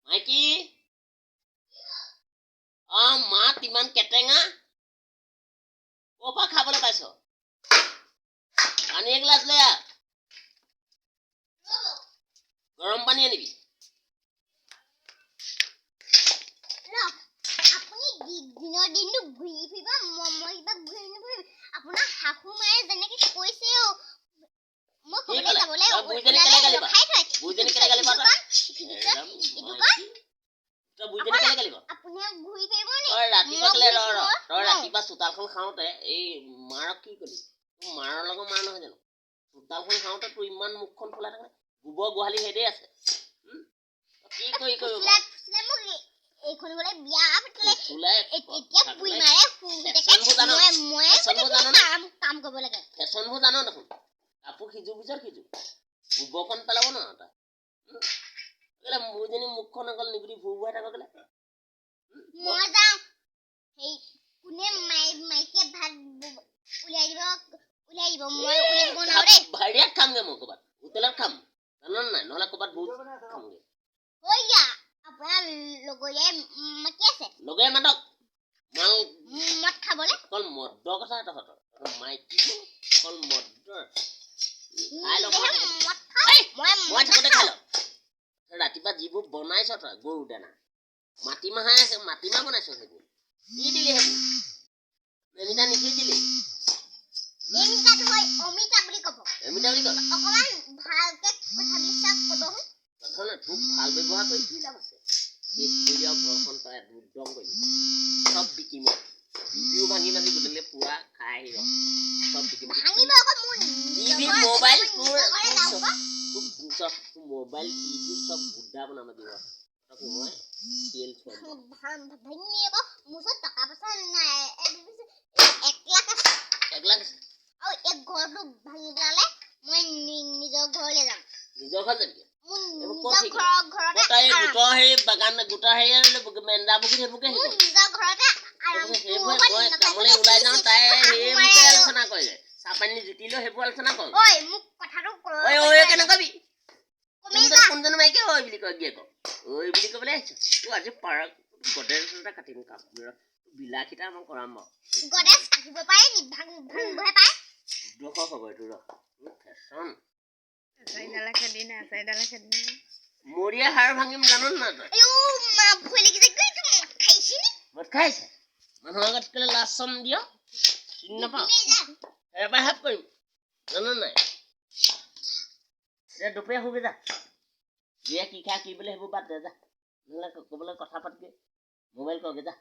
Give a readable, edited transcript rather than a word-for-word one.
মাইকী, অ মাত ইমান কেটেঙা, ক'ৰ পৰা খাবলৈ পাইছ? পানী এগিলাচ লৈ আহ, গৰম পানী আনিবি। ৰখ, আপুনি দিনৰ দিনটো ঘূৰি ফুৰিব, মই কিবা ঘূৰি নুফুৰিম। আপোনাৰ শাহু মায়ে যেনেকে কৈছে অ, মই কি ক'বলৈ ক'লে? যাবলৈ তই বুঢ়ীজনী ওলালে কেলে গালি পাৰ? ৰখাই থয়। বুঢ়ীজনী কেলে গালি পাৰ তই? ইটো কণ, ইটো মাইকী, কণ। তই বুঢ়ীজনী কেলে গালি পাৰ? আপুনি ঘূৰি ফুৰিব নি? তই ৰাতিপুৱা মই কেলে ঘূৰি ৰ ৰ ফুৰিব তই নোৱাৰো। ৰাতিপুৱা চোতালখন খাওঁতে এই মাৰক কি কলি? তোৰ মাৰৰ লগত মাৰ নহয় জানো? চোতালখন খাওঁতে তোৰ ইমান মুখখন ফুলাই থাকে, গোবৰ গোহালি সেইদে আছে। উম? তই কি কৰি কৰিব ফুচুলাই ফুচুলাই মোক এইখন গ'লে বিয়া পাতিলে। ফুচুলাই এতিয়া বুঢ়ী মাৰে শুই থাকে। ফেশ্বনবোৰ জান? মই ফেশ্বনবোৰ জান নে? কাম কৰিব লাগে। ফেশ্বনবোৰ জান দেখোন। কাপোৰ সিজো পিছত সিজো গোবৰকণ পেলাব নোৱাৰ তই। উম? কেলে মোৰজনী মুখখন অকল নিগুটি ভু ভুৱাই থাক কেলে? মই যাওঁ, সেই কোনে মাইকীয়ে ভাত উলিয়াই দিব, উলিয়াই দিব। মই উলিয়াই দিব নোৱাৰো দেই। হেৰিয়াত খামগে মই, ক'ৰবাত হোটেলত খাম, জান নাই? নহ'লে ক'ৰবাত ভোজ খামগে। হৈ যা, আপোনাৰ লগৰীয়াই মাতি আছে। লগে মাতক মাল। মদ খাবলে। অকল মদৰ কথা তহঁতৰ মাইকীবোৰ অকল মদৰ খাই ল। নিজেহে মদ খাওঁ। এই, মই মই মদ থাকোতে খাই নাখাওঁ। ল। ৰাতিপুৱা যিবোৰ বনাইছ তই, গৰু দানা মাটিমাহে আছে, মাটিমাহ বনাইছ, সেইবোৰ কি দিলি? সেইবোৰ এমিতা নিসিজিলি। এমিতা নহয়, অমিতা বুলি ক'ব। এমিতা বুলি কয়। অকমান ভালকে কথাবিলাক ক'বহো। কথা নাই, তোক ভাল ব্যৱহাৰ কৰি কি লাভ আছে? শেষ কৰি আৰু ঘৰখন তই দুৰ্দম কৰিলি। চব বিকিম মই, টিভিও ভাঙি মাজি গধূলি পুৰা খাই আহি ৰ, চব বিকিম। ভাঙিব আকৌ মোৰ টিভি, নিজৰ ঘৰ আছে, মোবাইল, মই তোৰ নিজৰ ঘৰলে তোৰ যাওঁ চব আকৌ। তোৰ চব, তোৰ মোবাইল, টিভি চব গুডা বনাম আজি ৰ। তোক মই তেল চুৱাম। ভাঙি আকৌ মোৰ ওচৰত টকা পইচা নাই। 1 লাখ আছে। 1 লাখ আছে। আৰু এই ঘৰটো ভাঙি পেলালে মই নিজৰ ঘৰলৈ যাম। নিজৰ ঘৰ যাবি? মোৰ এইবোৰ ক'ত নিজৰ শিকিলি? ঘৰতে তই এই আৰাম। গোটৰ সেই বাগান, গোটৰ হেৰি মেন্দা পুখুৰী সেইবোৰকে মোৰ শিকো। নিজৰ ঘৰতে আৰাম। সেইবোৰে মই কামলৈ ওলাই যাওঁ, তাই সেইবোৰকে আলোচনা কৰে। চাহ পানী জুতি লৈ সেইবোৰ আলোচনা কৰোঁ। ঐ, মোক কথাটো ঐ ঐ কেনেকুৱা কবি? কমি কোনজন যা। কোনজন মাইকী ঐ বুলি কয়? গিয়েকক ঐ বুলি ক'বলৈ আহিছ। তোৰ আজি পাৰ গডৰেজ এটা কাটিম, কাপোৰ বিলাসীতা মই কৰাম বাৰু। গডৰেজ কাটিব পাৰে নি? ভাঙিবহে পাৰে। দুৰ্ধৰ্ষ হ'ব এইটো ৰ, তোৰ ফেশ্বন। চাৰিডালে খেদি নাই, চাৰিডালে খেদি নাই। মৰিয়া হাড় ভাঙিম, জান নাই তই? আইঅ মা, ভয় লাগিছে গৈ। এইটো মদ খাইছে নি? মদ খাইছে, মানুহৰ আগত কেলে লাজ চম দিয়? চিনি নাপাওঁ। তুমি যা। এবাৰ হাত কৰিম, জান নাই? এতিয়া দুপৰীয়া শুবি যা। জীয়ে কি খাই কি বোলে সেইবোৰ বাদ দে যা। নহ'লে ক'বলৈ কথা পাতগে, মোবাইল কৰগে যা।